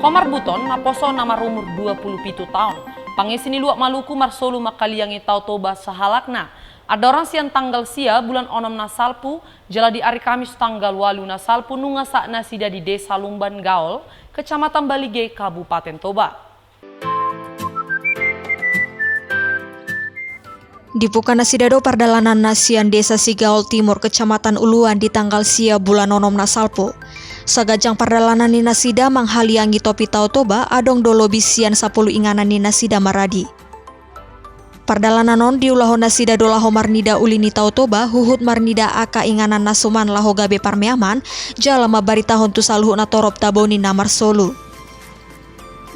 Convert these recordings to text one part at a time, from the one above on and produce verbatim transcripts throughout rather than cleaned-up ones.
Omar Buton, naposo na marumur dua pulu pitu taon, pangesi ni Luat Maluku, marsolu mangkaliangi Tao Toba sahalakna. Andorang sian tanggal sia bulan onom na salpu, jala di ari Kamis tanggal ualu na salpu, nunga sahat nasida di Desa Lumban Gaol, Kecamatan Balige, Kabupaten Toba. Dibuka nasida do pardalananna sian Desa Sigaol Timur, Kecamatan Uluan, di tanggal sia bulan onom na salpu. Saganjang pardalanan ni nasida manghaliangi topi Tao Toba, adong do lobi sian sapulu inganan ni nasida maradi. Pardalanan on diulahon nasida do laho marnida uli ni Tao Toba, huhut marnida angka inganan na suman laho gabe parmeaman, jala mambaritahon tu saluhut na torop tabo ni na marsolu.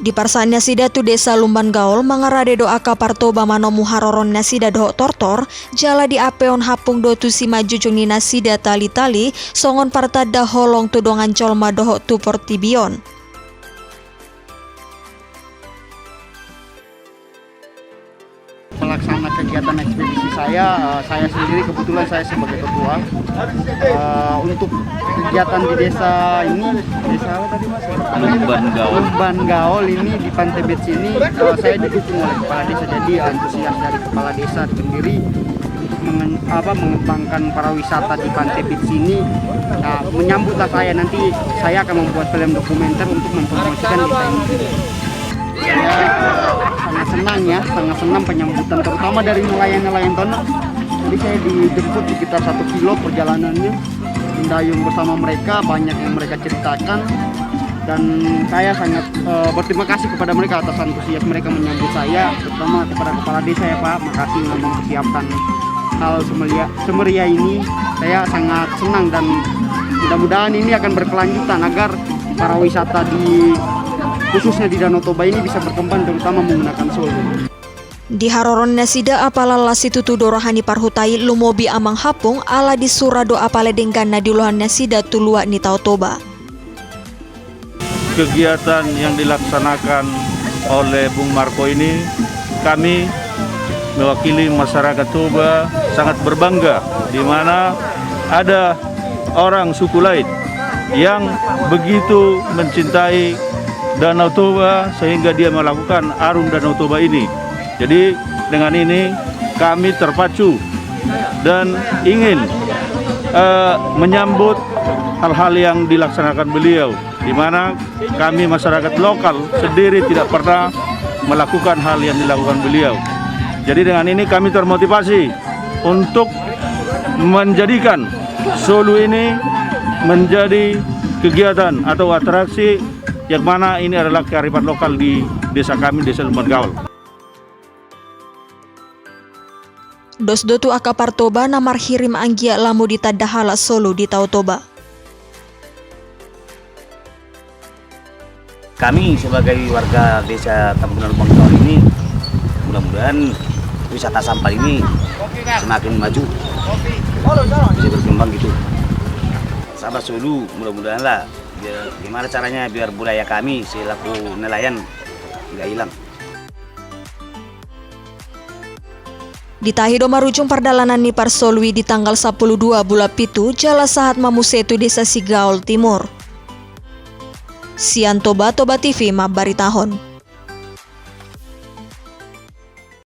Diparsahat nasida tu Desa Lumban Gaol, mangarade do angka partoba manomu haroro ni nasida dohot tortor, jala diampehon hampung do tu simanjujung ni nasida tali-tali, songon partanda holong tu dongan jolma dohot tu portibi on. Pelaksana kegiatan ekspedisi saya, eh, saya sendiri kebetulan saya sebagai ketua. Eh, untuk kegiatan di desa ini, desa apa tadi, Mas? Lumban Gaol. Lumban Gaol ini di Pantai Beach ini, eh, saya didukung oleh kepala desa, jadi antusias dari kepala desa sendiri untuk mengen-, apa, mengembangkan pariwisata di Pantai Beach ini. Nah, menyambutlah saya, nanti saya akan membuat film dokumenter untuk mempromosikan desa ini. Ya, sangat senang ya, sangat senang penyambutan, terutama dari nelayan-nelayan tano. Jadi saya dijemput sekitar satu kilo perjalanannya, mendayung bersama mereka, banyak yang mereka ceritakan, dan saya sangat, eh, berterima kasih kepada mereka atas antusias mereka menyambut saya, terutama kepada kepala desa ya, Pak, makasih sudah mempersiapkan hal semelia-, semeriah ini. Saya sangat senang dan mudah-mudahan ini akan berkelanjutan agar pariwisata di, khususnya di Danau Toba ini bisa berkembang, terutama menggunakan solo. Di haroro ni nasida, apala las situtu do roha ni parhuta i lumobi amang hampung, ala disura do apala denggan na diulahon nasida tu luat ni Tao Toba. Kegiatan yang dilaksanakan oleh Bung Marco ini, kami mewakili masyarakat Toba sangat berbangga, di mana ada orang suku lain yang begitu mencintai Danau Toba sehingga dia melakukan Arung Danau Toba ini. Jadi, dengan ini kami terpacu dan ingin, eh, menyambut hal-hal yang dilaksanakan beliau, di mana kami masyarakat lokal sendiri tidak pernah melakukan hal yang dilakukan beliau. Jadi, dengan ini kami termotivasi untuk menjadikan solu ini menjadi kegiatan atau atraksi, yang mana ini adalah kearifan lokal di desa kami, Desa Lumban Gaol. Dos do tu angka partoba na marhirim anggiat lampu ditanda halak solu di Tao Toba. Kami sebagai warga Desa Tambunan Lumban Gaol ini, mudah-mudahan wisata sampal ini semakin maju, bisa berkembang gitu. Sabar solu, mudah-mudahan lah, biar, gimana caranya biar budaya kami selaku nelayan nggak hilang. Di tahi do marujung pardalanan ni parsolu i di tanggal sampulu dua bulan pitu, jala sahat ma muse tu Desa Sigaol Timur. Sian Toba, Toba T V mambaritahon.